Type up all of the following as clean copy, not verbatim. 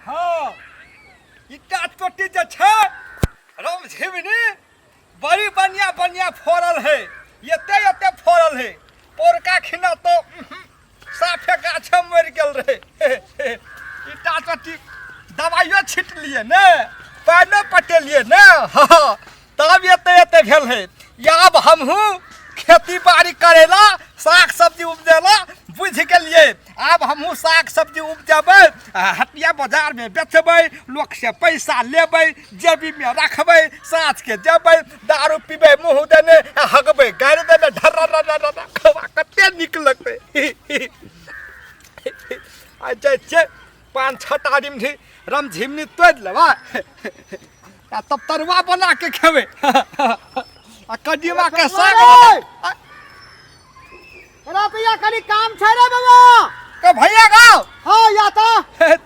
हाँ, ईटा चोटी जे छै रमझिमनी बड़ी बढ़िया बढ़िया फड़ल है, एते एते फड़ल है। पौरका खिना तो साफे गाछ मरि गेल रहे। ईटा चोटी दवाइयो छिटलिए ने, पानिओ पटेलिए ने, हाँ, तब एते एते भेल है। आब हमहूँ खेती बाड़ी करेला, साग सब्जी उपजेला बुझि गेलिए। आब हमहूँ साग सब्जी उपजेबै आ हटिया बाजारमे बेचबै, लोकसँ पैसा लेबै, जेबीमे रखबै, साँझके जेबै, दारू पीबै, मुँह देने आ हगबै, गारि देबै, ढर्रा ढर्रा ढर्रा, खवा कते नीक लगतै। आ जाइ छियै 5 6 टा रिमझी रमझिमनी तोड़ि लेबै आ तब तरुआ बना के खेबै आ कदीमा के साग। अरे भैया कनी काम छै रे बाबा। के भैया गाओ। हाँ या तो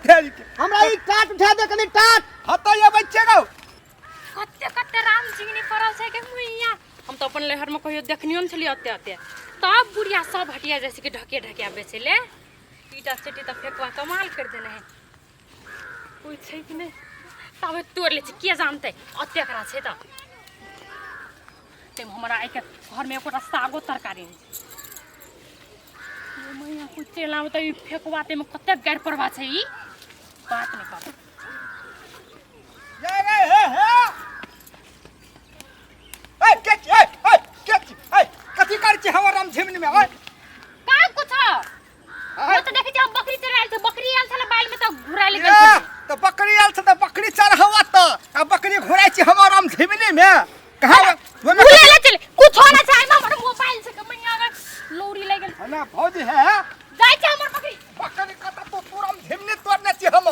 तेरी के। हमरा ई टाट उठा दे कनी टाट। हाँ तो ये बच्चे गाओ। कते कते राम झिंगनी पड़ल छै के मुइया, हम तो अपन लहर में कहियो देखनियो न छलियै ओते ओते। तब बुढ़िया सब हटिया जाइ छै कि ढके ढकिया बेचै ले। ईटा चटी तऽ फेकुआ कमाल कर देने है। कोई छै कि नहि तबे तोड़ लै छै, के जानतै ओते एकरा छै। तऽ ताहिमे हमरा आइके घरमे एकोटा सागो तरकारी नहि छै। ये मैया कोइ चलि आबै तऽ ई फेकुआ ताहिमे कतेक गारि पड़बा छै, ई बात नहि करब। ये रे हे हे ए के छी, ए ए के छी, ए कथी करै छी हमर राम झिमनी में? ए कहाँ कुछ आय। ओ तऽ देखै छी हम बकरी चरायल छै, बकरी आयल छलै बाइल में तऽ घुरायल गेल ए, छलै। तऽ बकरी आयल छै तऽ बकरी चढ़ावा तऽ आ बकरी घुराइ छी हमर राम झिमनी में कहाँ ओहिमे? घुरायल छलै, कुछो नहि छै एहिमे, हमर मोबाइल छै के मैया गे, लौरी लागि गेल। ना भौजी है जाइ छै हमर बकरी। बकरी कतऽ? तू पूरा झिमनी तोड़ने छी हम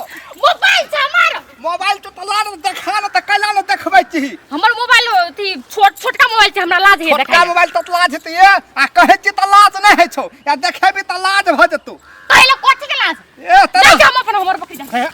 मोबाइल छै हमर। मोबाइल तो तला न देखा न तऽ कैला न देखबै छी? हमर मोबाइल अथी छोट छोटका मोबाइल छै, हमरा लाज है छोटका देखाय। मोबाइल तऽ लाज हेतै ये, आ कहै छी तऽ लाज नहि होइ छौ, या देखेबी तऽ लाज भऽ जेतौ। कहै लए कथी के लाज? ए जाइ तऽ छै हम अपन हमर बकरी जाइ। हे,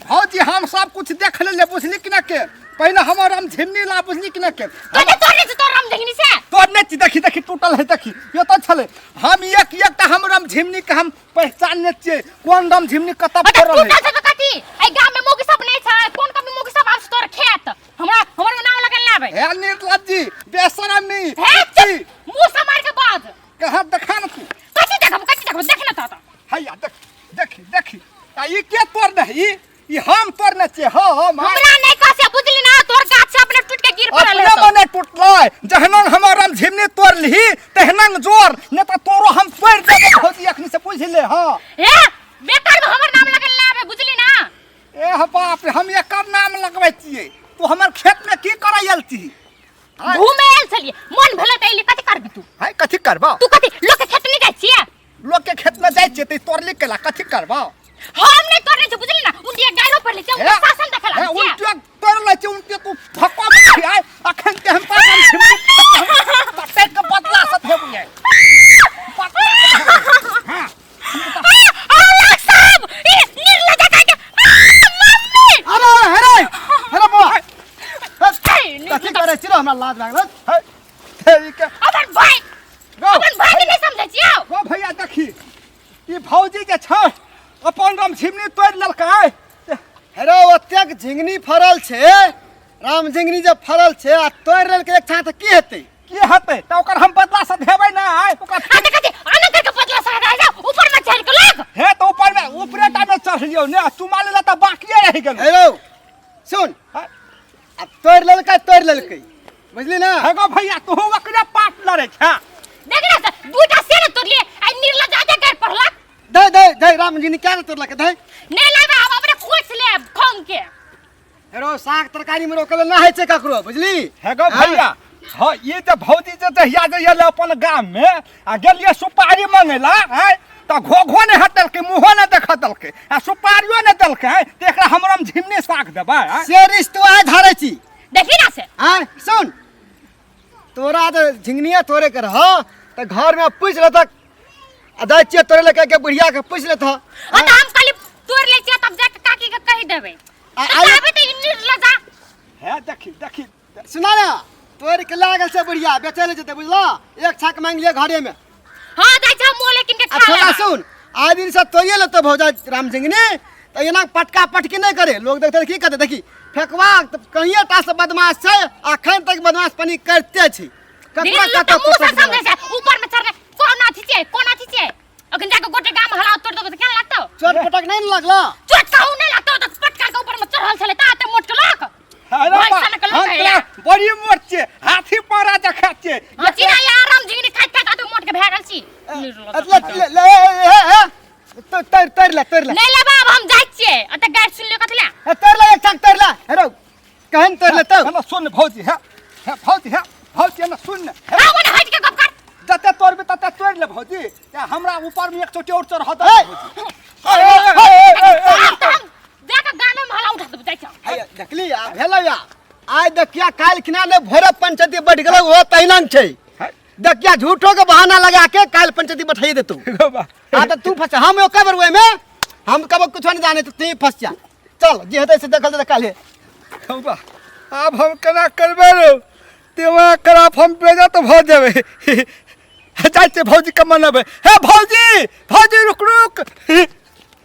भौजी हम सब कुछ देख लेलियै, बुझली कि ना के पहिने हमर राम झिमनी ला, बुझली कि ना के कते तोड़ने छै तोर राम झिंगनी से? तोड़ने छी, देखी देखी टूटल है, देखी यो तऽ छलै। हम एक एकटा हम राम झिमनी के हम पहचानने छियै, कोन राम झिमनी कतऽ अच्छा फड़ल है। टूटल छै तऽ कथी? एहि गाम में मौगी सब नहि छै? कोन कभी मौगी सब आब तोर खेत हमरा हमर नाम लगल ना आबै। हे निर्लज्जी बेशरमी। हे चुप, मुंह समार के बाज। कहाँ देखा न तू। कथी देखब, कथी देखब? देख न तऽ हैया देख देखी देखी, आ ई के तोड़ने है? ई हम तोड़ने छियै। हाँ हम हमरा नहि कह से, बुझली ना? तोर गाछ से अपने टूट के गिर पड़ल अपने है तो। मने टूटलै, जहनन हमर राम झिमनी तोड़ लिही तेहनन जोर ने तऽ तोरो हम तोड़ि देबै भौजी, अखनी से बुझि ले। हाँ हे बेकार में हमर नाम लगल ना आबे, बुझली ना? ए ह बाप रे, हम एकर नाम लगबै छियै। तू हमर खेत में की करै आयल छी? आय। घूमे आयल छलियै, मन भेलै तऽ एली। कथी करबी तू? हाय कथी करबा? तू कथी लोक के खेत नहि जाइ छियै? लोक के खेत में जाइ छियै तऽ तोड़ली केला, कथी करबा? हम नहि तोड़ने छी, बुझली ना? उनके गायरो पर ले छै, उनके शासन देखल हे आबै छियै। उनके तोड़ लै छै, उनके तू धक्का मारि आय अखन के हम पास हम छिमनी पटक के बदला से देबू। हां अल्लाह साहब, ई निर्लज्जा कह के आ, मम्मी। अरे अरे अरे बौआ हे, कथी करै छी रे? हमरा लाज लागल। हे तेरी के अपन भाई गो अपन भाई के नहीं समझै छियै। गो भैया देखी, ई भौजी जे छै अपन राम झिमनी तोड़ि लेलकै। हेरो ओतेक झिंगनी फड़ल छै, राम झिंगनी जे फड़ल छै आ तोड़ि लेलकै एक छाँ तऽ की हेतै? की हेतै तऽ ओकर हम बदला से देबै ना आय ओकर। आ देखै छी आना करके बदला से रह जाओ, ऊपर में चढ़ के लग। हे तऽ ऊपर में ऊपरे टा में चढ़लियौ ने, चुमा लेला तऽ बाकिए रहि गेल। हेरो सुन, हाँ। आब तोड़ि लेलकै तोड़ि लेलकै, बुझली ना? हे गो भैया, तू ओकरे पाप लड़ै छै। देख ना से दूटा से ने तोड़लिए, आई निर्लज्जा दे कर पड़लक। दे दे दे, राम जी ने क्या तोड़लक दे। नहीं लाबे, आब अपने खोज ले खोंग के। हेरो साग तरकारी में रोकल ना होइ छै ककरो, बुझली? हे गो भैया, हाँ ये जे भौजी जे जहिया जे एलै अपन गाम में आ गेलियै सुपारी मंगेला आँय, तऽ घोघो नहि हटेलकै, मुँहो नहि देखऽ देलकै आ सुपारियो नहि देलकै, तऽ एकरा हमरा झिमनी साग देबै आँय? से रिश्तो आइ धरै छी। देखी ना से। आँय सुन, तोरा तऽ झिंगनिया तोड़े के रह तऽ घर में पूछि लेतक आ जाइ छियै तोड़े लए के बुढ़िया के पूछि लेतह। हाँ तऽ हम खाली तोड़ लै छियै तब जाके काकी के कहि देबै। आइ आबे तऽ ई निर्लज्जा। हे देखी देखी। सुना ना, तोड़ के लागल से बुढ़िया बेचै लए जेतै, बुझलह? एक छाक मांगि लिअ घरे में। हाँ जाइ छै हम मोले किन के आ खा छोटा लेबै। सुन, आइ दिन से तोड़िए लेतौ भौजा राम झिंगनी तऽ एना पटका पटकी नहि करे लोग देखते की कहते देखी फेकवा तऽ कहिये टा से बदमाश छै अखन तक बदमाश पनी करते छै देखी ककरा लोग कतऽ तऽ मुँह से पटक समझै छै ऊपर में चढ़ के कोन अथी छै कोन अथी छै अखन जाके गोटे गाम हला तोड़ देबो तऽ केना लागतौ चोट पटक नहि ने लगलो चोट कहू नहि लागतौ तऽ पटका के ऊपर में चढ़ल छलै ता ते मोट के लोक अरे भाई बा, साहब के लोक हम है तोरा यार। बड़ी मोट छियै हाथी पारा जखा छियै हँ चिना यार राम झिंगनी खाइत खाइत आते मोट के भए गेल छी ले ले ले ए, ए, ए, तर तर ले तर ले नहि लेबा आब हम जाइ छियै अते गारि सुन लियो कथी लए ए, तर ले एक ठाक तर ले हेरो कहन तर ले तो ना सुन भौजी है है भौजी है भौजी ना सुन हाँ ओने हटि के गप कर जते तोड़बे तते तोड़ ले भौजी ते हमरा ऊपर में एक चोटी और चढ़ दे ए! भौजी आब तऽ हम जाके गामे में हला उठा देब जाइ छौ हैया, देखली आ भेलो या आइ देखिया काल्हि खिना ने भोरे पंचायती बैठ गेलो ओहो तहिना ने छै देखिया झूठो के बहाना लगा के काल्हि पंचायती बैठाई देतौ आ तऽ तू फंस हम ओकर बेर ओहिमे हम कबो कुछो नहीं जाने तो तू फंस जा चल जे हेतै से देखल जेतै काल्हि बा आब हम केना करबै रो दिमाग खराब हम बेजत भऽ जेबै जाइ छियै भौजी के मनेबै हे भौजी भौजी रुक रुक